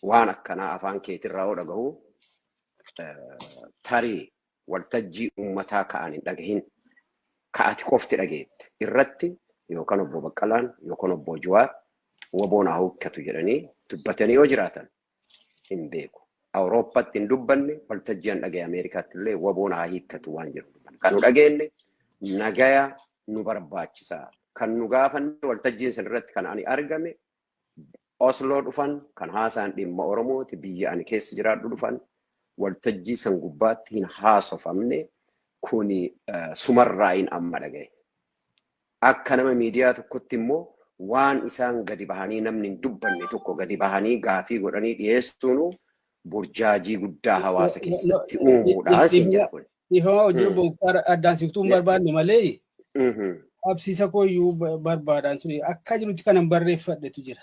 Waan akkanaa afaan keetirraa yoo dhagahu, tarii waltajjii uummataa ka'an hin dhagahin, ka'ati qofti dhageette irratti yookaan obbo Baqqalaan yookaan obbo Jawaar WBOn haa hiikkatu jedhanii dubbatanii yoo jiraatan hin beeku. Awurooppaatti hin dubbanne, waltajjii an dhagaye Ameerikaatti illee WBOn haa hiikkatu waan jiru. Kan nu dhageenye nagaya nu barbaachisaa. Kan nu gaafanne waltajjiin san irratti kan ani argame Osloo dhufan, kan haasaan dhimma Oromooti, biyya ani keessa jiraadhu dhufan, waltajjii san gubbaatti hin haasofamne. Kuni sumarraayin amma dhagaye. Akka nama miidiyaa tokkotti immoo waan isaan gadi bahanii namni hin dubbanne tokko gadi bahanii gaafii godhanii dhiyeessuun burjaajii guddaa hawaasa keessatti uumuudha siin jedha kun. Dhiifama hojii obbo addaan siqtuu hin barbaanne malee qabsiisa kooyyuu barbaadaan ture, akka jirutti kanan barreeffadhetu jira.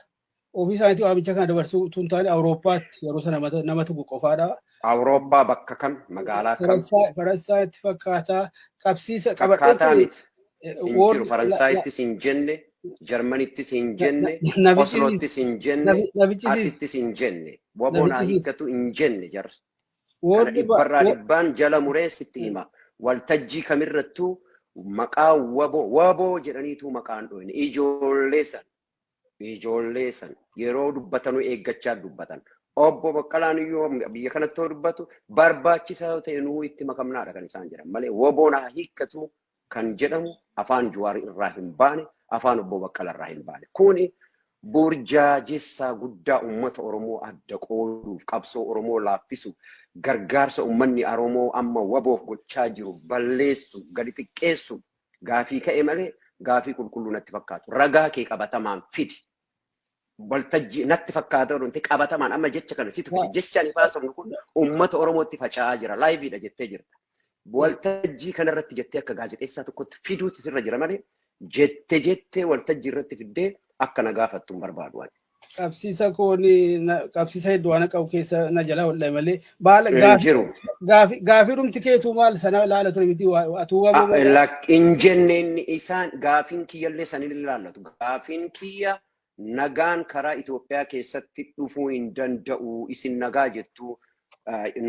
Ofii isaaniitii waamicha kana dabarsuu utuu hin taane, Awurooppaatti yeroo sana nama tokko qofaadha. Awurooppaa bakka kam, magaalaa kam? Faransaayitti fakkaataa qabsiisa Fakkaataa miti. Hin jiru. Faransaayittis hin jenne, Jarmanittis hin jenne, Osloottis hin jenne, asittis hin jenne. WBOn haa hiikkatu hin jenne jarri. Kana dhibbarraa dhibbaan jala muree sitti hima. Waltajjii kamirrattuu maqaa WBO WBO jedhaniitu maqaan dhoyne. Ijoollee san, ijoollee san yeroo dubbatanuu eeggachaa dubbatan. Obbo Baqqalaan iyyuu biyya kanatti yoo dubbatu, barbaachisaa yoo ta'e nuu itti makamnaadha kan isaan jedhan malee, WBOn haa hiikkatu kan jedhamu afaan Jawaar irraa hin baane, afaan obbo Baqqalaa irraa hin baane. Kuni burjaajessaa guddaa uummata Oromoo adda qooduuf, qabsoo Oromoo laaffisuuf, gargaarsa uummanni Oromoo amma WBOf gochaa jiru balleessu, gadi xiqqeessu gaafii ka'e malee gaafii qulqulluu natti fakkaatu. Ragaa kee qabatamaan fidi. Waltajjii natti fakkaata wanti qabatamaan amma jecha kana situ fide. Jecha ani baasofnu kun uummata Oromootti faca'aa jira. Liveiidha jettee jirta. Waltajjii kanarratti jettee akka gaazexeessaa tokkotti fiduutu sirra jira malee, jette jettee waltajjii irratti fiddee akka na gaafattu hin barbaadu ani. Qabsiisa koon qabsiisa hedduu waan qabu keessa na jala hodhe malee baala Hin jiru. Gaafii dhumti keetuu maal sana laala ture miti atuu WBO Hin jenne inni isaan gaafiin kiyyallee sanin ilaallatu. Gaafiin kiyya nagaan karaa Itoophiyaa keessatti dhufuu hin danda'u. Isin nagaa jettu,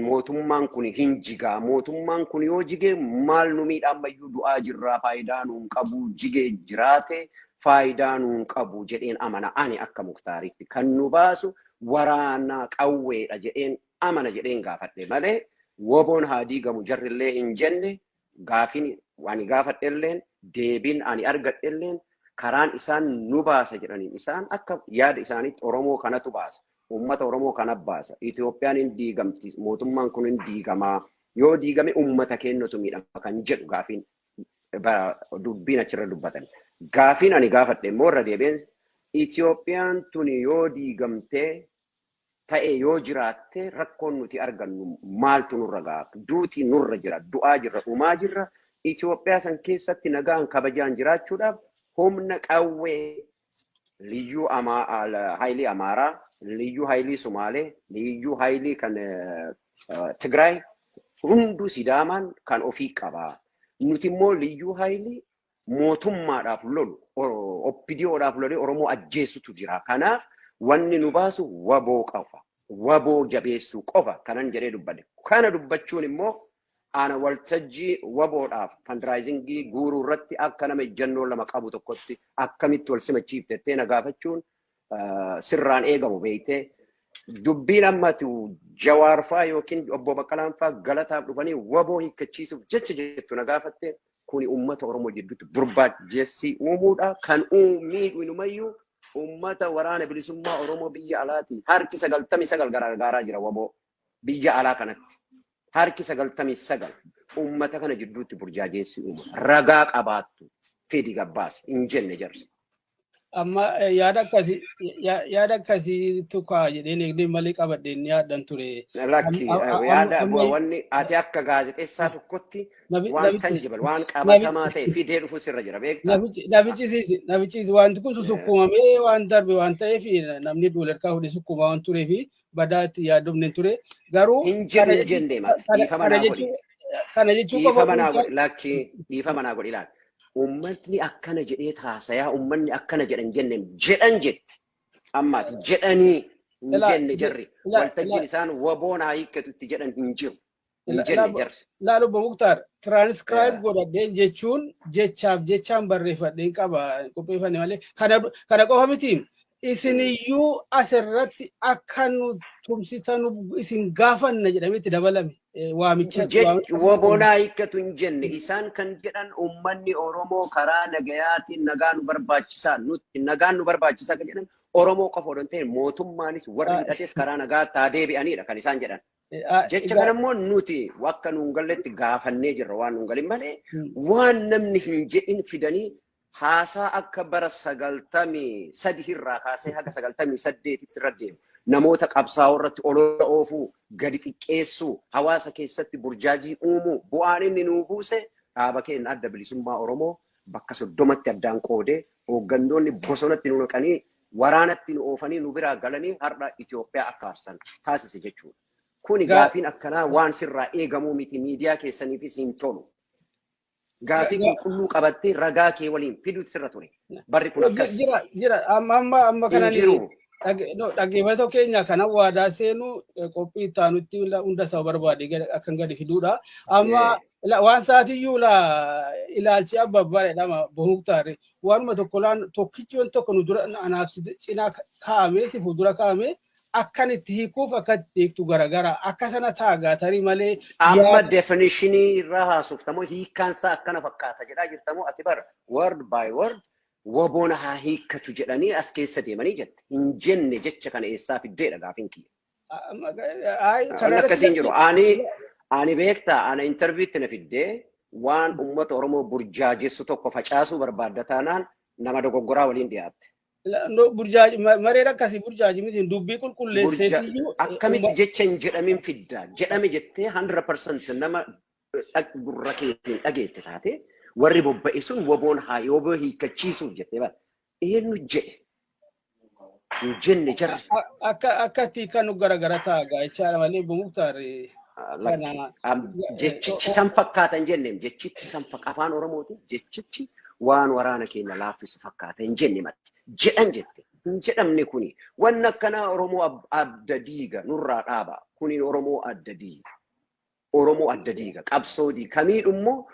mootummaan kun hin jigaa. Mootummaan kun yoo jige maal nu miidha? Ammayyuu du'aa jirraa, faayidaa nuun qabu, jigee jiraate faayidaa nuun qabu jedheen amana ani akka Muktaaritti. Kan nu baasu waraana qawweedha jedheen amana jedheen gaafadhe malee, WBOn haa diigamu jarrillee hin jenne. Gaafiin ani gaafadhelleen, deebiin ani argadhelleen, karaan isaan nu baasa jedhaniin, isaan akka yaada isaaniitti Oromoo kanatu baasa. Uummata Oromoo kana baasa. Itoophiyaan hin diigamti. Mootummaan kun hin diigamaa. Yoo diigame uummata keenyatu miidhama kan jedhu gaafiin dubbiin achirra dubbatan. Gaafiin ani gaafadhe immoo irra deebi'een, Itoophiyaan tuni yoo diigamtee ta'e yoo jiraatte rakkoon nuti argannu maaltu nurra ga'a? Duuti nurra jira, du'aa jirra, dhumaa jirra. Itoophiyaa san keessatti nagaan kabajaan jiraachuudhaaf humna qawwee liyyuu haayilii Amaaraa, liyyuu haayilii Sumaalee, liyyuu haayilii kan Tigraay hunduu Sidaamaan kan ofii qabaa. Nuti immoo liyyuu haayilii mootummaadhaaf lolu, OPDOdhaaf lolee Oromoo ajjeesutu jira. Kanaaf wanni nu baasu WBO qofa. WBO jabeessuu qofa kanan jedhee dubbadhe. Kana dubbachuun immoo ana waltajjii WBOdhaaf fundraisingii guuruu irratti akka nama ejjennoo lama qabu tokkotti akkamitti wal simachiiftettee na gaafachuun sirraan eegamu beektee. Dubbiin ammatu Jawaarfaa yookiin obbo Baqqalaanfaa galataaf dhufanii WBO hiikkachiisuuf jecha jettu na gaafatte, kuni uummata Oromoo jidduutti burbaajessii uumuudha. Kan miidhu inumayyuu uummata waraana bilisummaa Oromoo biyya alaati. Harki 99 gargaaraa jira WBO biyya alaa kanatti. Harki 99 uummata kana jidduutti burjaajeessii uuma. Ragaa qabaattu fidi gabbaase hin jenne jarri. Amma yaada akkasii tukaa jedheen eegdee malee qabadheen yaaddan ture. Lakki, yaada wanni ati akka gaazexeessaa tokkotti waan tangible, waan qabatamaa ta'e fidee dhufu sirra jira, beektaa? Nafichisiisi, wanti kun susukkuumamee waan darbe waan ta'eef, namni duularkaa fuudhee sukkuumaa waan tureef badaa itti yaaddomne ture. Garuu Hin jedhu, hin jenne mati. Dhiifama naa godhi. Kana jechuu Dhiifama naa godhi, lakki, dhiifama naa godhi, ilaali. Uummatni akkana jedhee taasayaa, uummanni akkana jedhan jenneen jedhan jette. Ammaati jedhanii Hin jenne jarri. Waltajjiin isaan WBOn haa hiikkatu itti jedhan hin jiru. Hin jenne jarri. Laal, obbo Muktaar, tiraanskraayib godhadheen jechuun jechaaf jechaan barreeffadheen qaba qopheeffanne malee kana qofa miti. Isiniyyuu asirratti akka nu tumsitanu isin gaafanna jedhamee itti dabalame waamicha. WBOn haa hiikkatu hin jenne. Isaan kan jedhan uummanni Oromoo karaa nagayaatiin nagaa nu barbaachisaa, nutti nagaan nu barbaachisaa kan jedhan Oromoo qofa odoo hin ta'in mootummaanis warri hidhates karaa nagaatti haa deebi'anidha kan isaan jedhan. Jecha kana immoo nuti akka nuun galletti gaafannee jirra, waan nuun galin malee waan namni hin jedhin fidanii haasaa akka bara 93 irraa kaasee haga 98tti irra deemu. Namoota qabsaa'oo irratti olola oofuu, gadi xiqqeessuu, hawaasa keessatti burjaajii uumuu, bu'aan inni nuu buuse dhaaba keenya Adda Bilisummaa Oromoo bakka 30tti addaan qoodee, hooggantoonni bosonatti nu naqanii, waraanatti nu oofanii, nu biraa galanii har'a Itoophiyaa akka aarsan taasise jechuudha. Kuni gaafiin akkanaa waan sirraa eegamuu miti, miidiyaa keessaniifis hin tolu. Gaafii qulqulluu qabattee ragaa kee waliin fiduutu sirra ture. Barri kun akkas. Jira, jira, amma amma amma Hin kanan jiru. Dhaggeeffattoota keenya kana waadaa seenu qophii itti aanutti hunda isaa barbaade akkan gadi fiduudha. Amma waan saatiyyuu ilaalchi abba abbaa jedhama Muktaar. Waanuma tokko laan tokkichi wanti tokko nu dura anaaf cinaa kaa'amee si fuuldura kaa'amee akkan itti hiikuuf akka itti hiiktu garagara akka sana taagaa tarii malee. Amma definitionii irraa haasoftamoo hiikkaan isaa akkana fakkaata jedhaa jirtamoo? Ati bara word by word WBOn haa hiikkatu jedhanii as keessa deemanii jette. Hin jenne. Jecha kana eessaa fiddeedha gaafiin kiyya. Wanni akkasii hin jiru. Ani beektaa, ana interviewtti na fiddee waan uummata Oromoo burjaajessu tokko facaasuu barbaadda taanaan nama dogoggoraa waliin dhiyaatte. Burjaaji mareen akkasii burjaaji miti, dubbii qulqulleesseetiyyuu. Akkamitti jecha hin jedhamin fidda? Jedhame jettee 100% nama gurra keetiin dhageette taate warri bobba'e sun WBOn haa WBO hiikkachiisuuf jettee bara. Eenyu jedhe? Hin jenne jarri. Akka itti kan garagara ta'a jechaadha malee, Muktaar. Jechichi san fakkaata hin jenneem, jechichi san afaan Oromootiin jechichi waan waraana keenya laaffisu fakkaata hin jenne matti. Jedhan jette. Hin jedhamne. Kuni wanni akkanaa Oromoo adda diiga, nurraa dhaaba. Kuni Oromoo adda diiga. Oromoo adda diiga. Qabsoo diiga. Kamiidhummoo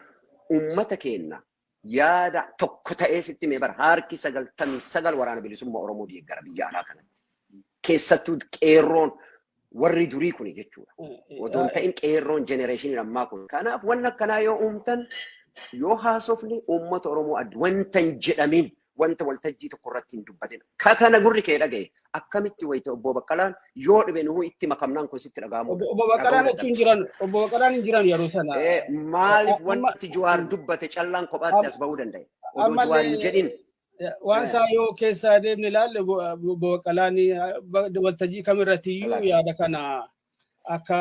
uummata keenya yaada tokko ta'ee sitti mee bara harki 99 Waraana Bilisummaa Oromoo deeggara biyya alaa kanatti. Keessattuu qeerroon warri durii kuni jechuudha. Odoo hin ta'in qeerroon generationiin ammaa kun. Kanaaf wanni akkanaa yoo uumtan, yoo haasofne uummata Oromoo adda wanta hin jedhamin, wanta waltajjii tokko irratti hin dubbatin. Ka kana gurri kee dhagaye akkamitti wayita obbo Baqqalaan yoo dhibe nuhu itti makamnaan kun sitti dhaga'amu. Obbo Baqqalaan achi hin jiran, obbo Baqqalaan hin jiran yeroo sana. Maaliif wanti Jawaar dubbate callaan kophaatti as ba'uu danda'e? Odoo Jawaar hin jedhin. Waan isaa yoo keessaa deemne ilaalle, obbo Baqqalaan waltajjii kamirratti iyyuu yaada kana akka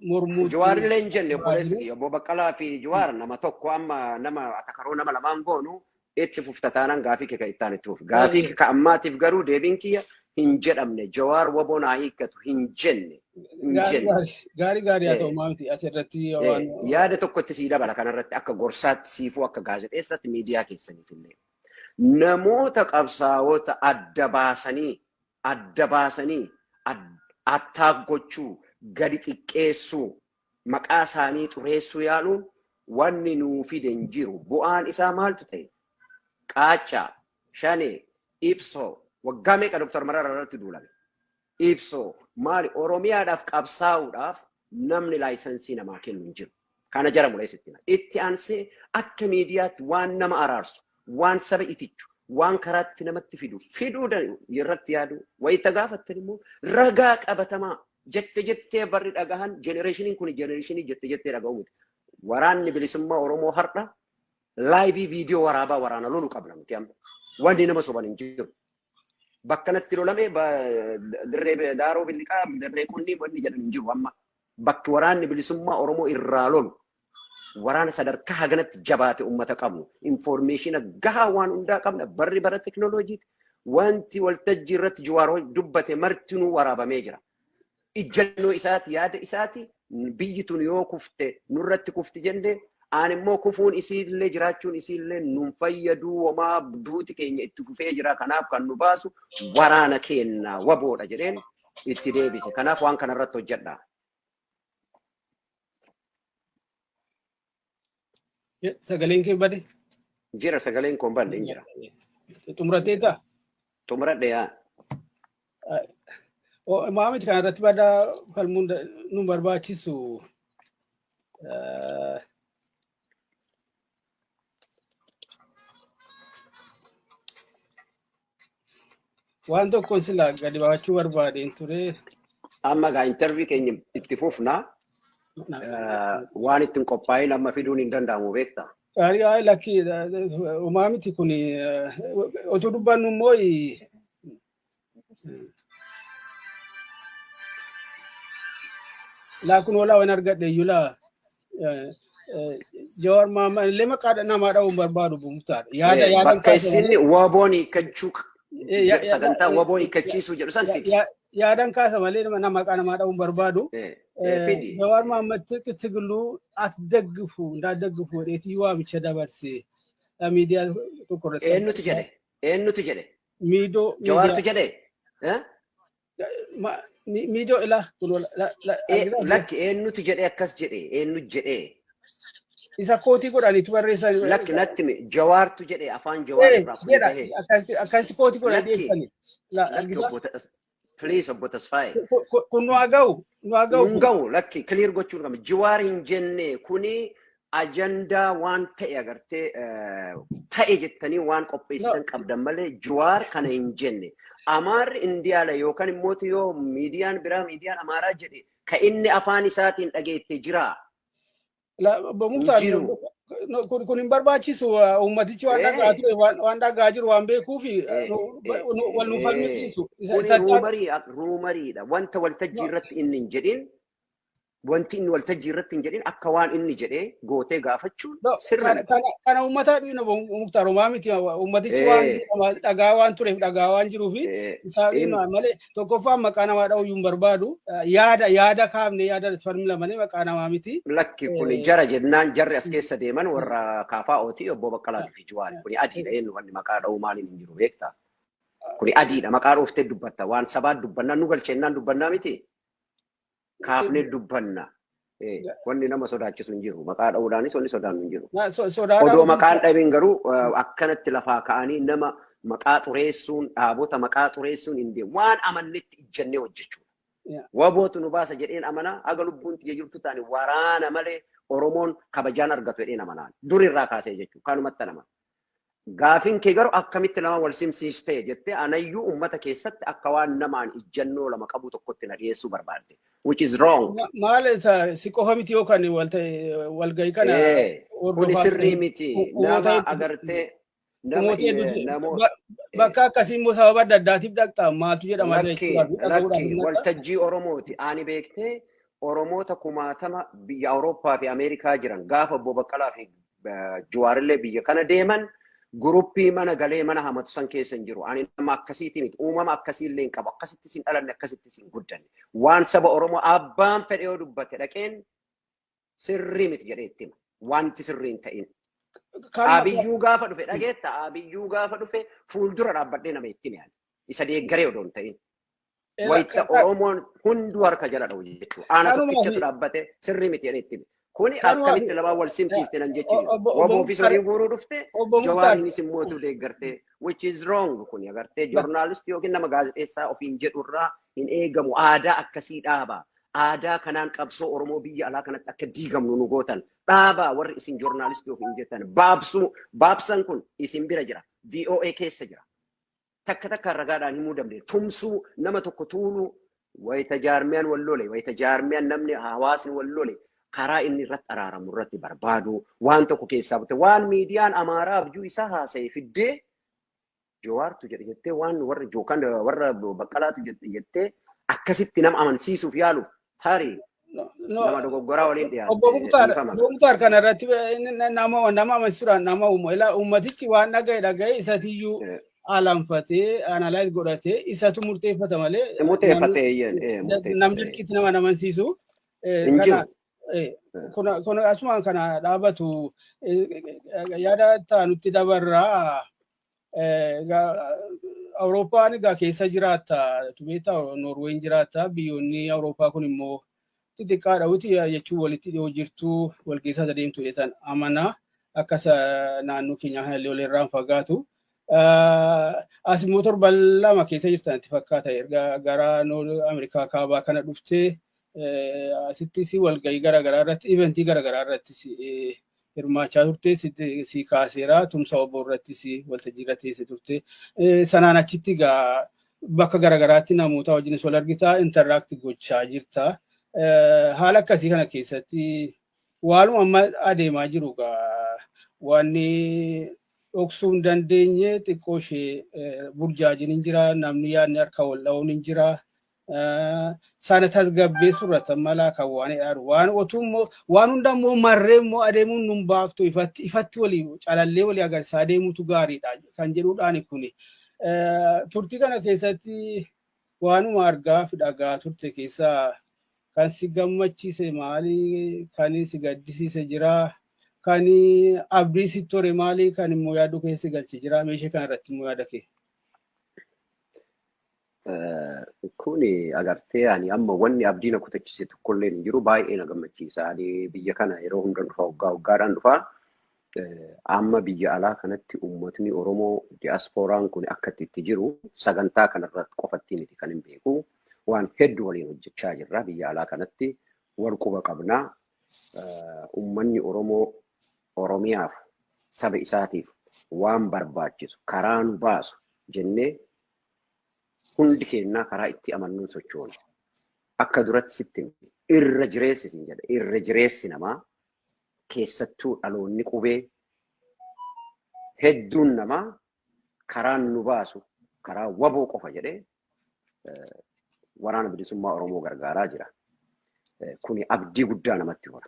mormuutti. Jawaar illee hin jenne, obboleessi obbo Baqqalaa fi Jawaar nama tokko. Amma nama atakaroo nama lamaan goonu itti fufta taanaan gaafii kee kan ittaan itti fufu. Gaafii kee ka ammaatiif garuu deebiin kiyya hin jedhamne. Jawaar WBOn haa hiikkatu hin jenne. Hin jenne. Gaarii gaarii haa ta'u, maamti asirratti waan. Yaada tokkotti sii dabala kanarratti, akka gorsaatti siifuu, akka gaazexeessaatti miidiyaa keessaniif illee. Namoota qabsaa'ota adda baasanii attaak gochuu, gadi xiqqeessuu, maqaa isaanii xureessuu yaaluun wanni nuu fide hin jiru. Bu'aan isaa maaltu ta'e? Qaaccaa, Shanee, Ibsoo, waggaa meeqa Dr. Mararaa irratti duulame? Ibsoo maali? Oromiyaadhaaf qabsaa'uudhaaf namni licensii namaa kennu hin jiru. Kana jara mul'isitti. Itti aansee akka miidiyaatti waan nama araarsu, waan saba itichu, waan karaatti namatti fidu, fiduu irratti yaadu, wayita gaafattan immoo ragaa qabatamaa jette jettee barri dhagahan generationiin kun generationii jette jettee dhaga'u miti. Waraanni Bilisummaa Oromoo har'a live viidiyoo waraabaa waraana lolu qabna miti amma. Wanni nama soban hin jiru. Bakka natti lolame, dirree Daaroo Billiqaa, dirree Qunnii wanni jedhan hin jiru amma. Bakki Waraanni Bilisummaa Oromoo irraa lolu waraana sadarkaa haganatti jabaate uummata qabnu. Informationa gahaa waan hundaa qabna. Barri bara teknooloojiiti. Wanti waltajjii irratti Jawaar dubbate martinuu waraabamee jira. Ijjannoo isaati, yaada isaati. Biyyi tun yoo kufte nurratti kufti jenne, aan immoo kufuun isiillee jiraachuun isiillee nun fayyaduu, homaa duuti keenya itti fufee jira. Kanaaf kan nu baasu waraana keenya WBOdha jedheen. itti deebise. Kanaaf waan kanarratti hojjedha. Sagaleen kee bade? Jira, sagaleen koo hin badne, hin jira. Xumurateeta? Xumuradhe yaa. Maamiti kana irratti badaa falmuun nu barbaachisu. Waan tokkoon silaa gadi baafachuu barbaadeen ture. Amma gaa interview keenya itti fufna. Waan ittiin qophaa'in amma fiduun hin danda'amu, beektaa? Gaarii, lakki, homaa miti. Kun otoo dubbannu immoo laa kun olaa waan argadhe iyyuu laa Jawaar Mahammad illee maqaa namaa dha'uun barbaadu Muktaar. Yaada yaada Bakka isin WBOn hiikkachuu, sagantaa WBO hiikkachiisuu jedhu san fidi. Yaadan kaasa malee nama maqaa namaa dha'uun barbaadu. Fidi. Jawaar Mahammad ትግሉ አትደግፉ እንዳትደግፉ ወዴት waamicha dabarse miidiyaa tokko irratti. Eenyutu jedhe? Eenyutu jedhe? Miidoo. Jawaartu jedhe? Miidoo ilaa. Lakki, eenyutu jedhe akkas jedhe? Eenyu jedhe? Isa quote godhaniitu barreessan. Lakki, natti himi. Jawaartu jedhe? Afaan Jawaar irraa kun Jedha gahe. Akkasitti quote godhanii Lakki. dhiyeessani. Lakki, obbo, please, obbo Tasfaayee. Kun nu haa ga'u, nu haa ga'u. Nun ga'u, lakki, clear gochuun qabna. Jawaar hin jenne. Kuni ajandaa waan ta'e agartee ta'e jettanii waan qopheessitan qabdan malee Jawaar kana hin jenne. Amaarri Indiyaala yookaan immoo yoo miidiyaan biraa, miidiyaan Amaaraa jedhe, ka inni afaan isaatiin dhageette jira. Obbo Muktaar, Jiru. kun hin barbaachisu. Uummatichi waan dhagaa ture, waan dhagaa jiru waan beekuuf wal nu falmisiisu. Kuni rumoriidha. Wanta waltajjii irratti inni hin jedhin, wanti inni waltajjii irratti hin jedhin akka waan inni jedhee gootee gaafachuun sirna. Kana uummataa dhiina, Muktaar, homaa miti. Uummatichi waan dhagaa waan tureef, dhagaa waan jiruuf isaa dhiina malee tokkoffaan maqaa namaa dha'uu hin barbaadu. Yaada kaafne, yaada falmila malee maqaa namaa miti. Lakki, kuni jara jennaan jarri as keessa deeman warra KFOti, obbo Baqqalaatii fi Jawaari. Kuni adiidha, eenyu wanni maqaa dha'uu maaliin hin jiru, beektaa? Kuni adiidha, maqaa dhooftee dubbatta. Waan sabaa dubbannaa nu galcheennaan dubbannaa miti. Kaafnee dubbanna. Wanni nama sodaachisu hin jiru. Maqaa dha'uudhaanis wanni sodaannu hin jiru. Odoo maqaan dhabiin garuu akkanatti lafaa ka'anii nama maqaa xureessuun, dhaabota maqaa xureessuun hin deemu. Waan amannetti ijjannee hojjechuudha. WBOtu nu baasa jedheen amanaa, haga lubbuun tiyya jirtu taane waraana malee Oromoon kabajaan argatu jedheen amanaa. Durirraa kaasee jechuudha. Kanumatti amana. Gaafiin kee garuu akkamitti lama wal simsiistee jettee anayyuu uummata keessatti akka waan namaan ijjannoo lama qabu tokkotti na dhiyeessuu barbaadde. Which is wrong. Maal isa si qofa miti yookaan walgahii kana Kuni sirrii miti. Nama agartee nama namoota bakka akkasii immoo sababa adda addaatiif dhaqxa, maaltu jedhama? Lakki, lakki, waltajjii Oromooti. Ani beektee Oromoota kumaatama biyya Awurooppaa fi Ameerikaa jiran gaafa obbo Baqqalaa fi Jawaarillee biyya kana deeman guruppii mana galee mana hamatu san keessa hin jiru. Ani nama akkasiiti miti. Uumama akkasii illee hin qabu. Akkasitti sin dhalanne, akkasitti sin guddanne. Waan saba Oromoo abbaan fedhe yoo dubbate dhaqeen sirrii miti jedhee itti hima. Wanti sirrii hin ta'in. Abiyyuu gaafa dhufe dhageetta, Abiyyuu gaafa dhufe fuuldura dhaabbadhee nama itti hime. Isa deeggaree odoo hin ta'in. Wayita Oromoon hunduu harka jala dha'u jechuudha. Aana tokkichatu dhaabbate sirrii miti jedhee itti hime. Kuni akkamitti lamaan wal simsiifte nan jechuudha. WBOfis horii guuruu dhufte, Jawaarinis immoo deeggartee, which is wrong. Kuni agartee joornaalistii yookiin nama gaazexeessaa ofiin jedhurraa hin eegamu. Aadaa akkasii dhaaba. Aadaa kanaan qabsoo Oromoo biyya alaa kanatti akka diigamnu nu gootan. Dhaabaa warri isin joornaalistii ofiin jettan. Baabsuu baabsan kun isin bira jira. VOA keessa jira. Takka takka ragaadhaan himuu dandeenya. Tumsuu, nama tokko tuuluu, wayita jaarmiyaan wal lole, wayita jaarmiyaan namni hawaasni wal lole, karaa inni irratti araaramu irratti barbaadu, waan tokko keessaa bute, waan miidiyaan Amaaraa abjuu isaa haasa'e fiddee Jawaartu jedhe jettee, waan warra yookaan warra Baqqalaatu jedhe jettee akkasitti nama amansiisuuf yaalu tarii nama dogoggoraa waliin dhiyaate. Obbo Muktaar, kana irratti nama amansiisuudhaan nama uumu. Ilaa, uummatichi waan dhaga'e dhaga'e isatiyyuu alanfatee analyze godhatee isatu murteeffata malee. Murteeffatee. Namni dirqiitti nama amansiisu. Hin jiru. Kun asumaan kana dhaabatu, yaada nutti dabarraa. Awurooppaan egaa keessa jiraatta, beektaa, Noorween jiraatta. Biyyoonni Awurooppaa kun immoo xixiqqaadha wuti jechuun walitti dhiyoo jirtu, wal keessa adeemtu jedhan amanaa, akka naannoo keenyaa kanallee walirraan fagaatu. As immoo torban 2 keessa jirtan itti fakkaata, erga gara Ameerikaa kaabaa kana dhuftee. Asittis walgahii garaagaraa irratti, eventii garaagaraa irrattis hirmaachaa turte, si kaaseera. Tumsa obbo irrattis waltajjii irra teesse turte. Sanaan achitti egaa bakka garaagaraatti namoota wajjinis wal argitaa, interact gochaa jirta. Haala akkasii kana keessatti waanuma amma adeemaa jiru egaa wanni dhoksuu hin dandeenye, xiqqoo ishee burjaajiin hin jira, namni yaadni harka wal dha'uun hin jira. Sana tasgabbeessuu irratti mala kan waan jedhu, waan otuu immoo waan hunda immoo marree immoo adeemuun nun baaftu, ifatti ifatti walii calallee walii agarsiisaa adeemuutu gaariidha kan jedhuudhaan. Kuni turtii kana keessatti waanuma argaa fi dhagaa turte keessaa kan si gammachiise maali? Kan si gaddisiise jira? Kan abdii si tore maali? Kan immoo yaaduu keessa galche jira? Meeshee kana irratti immoo yaada kee. Kuni agartee, ani amma wanni abdii na kutachise tokkollee hin jiru, baay'ee na gammachiisa. Ani biyya kana yeroo hunda dhufa, waggaa waggaadhaan dhufa. Amma biyya alaa kanatti uummatni Oromoo diyaaspooraan kun akka itti jiru sagantaa kanarratti qofatti miti kan hin beeku. Waan hedduu waliin hojjechaa jirra biyya alaa kanatti, wal quba qabnaa. Uummanni Oromoo Oromiyaaf, saba isaatiif waan barbaachisu karaa nu baasu jennee hundi keenyaa karaa itti amannuun sochoona. Akka duratti sitti irra jireessi sin jedha. Irra jireessi namaa, keessattuu dhaloonni qubee hedduun namaa, karaan nu baasu karaa WBO qofa jedhee Waraana Bilisummaa Oromoo gargaaraa jira. Kuni abdii guddaa namatti hora.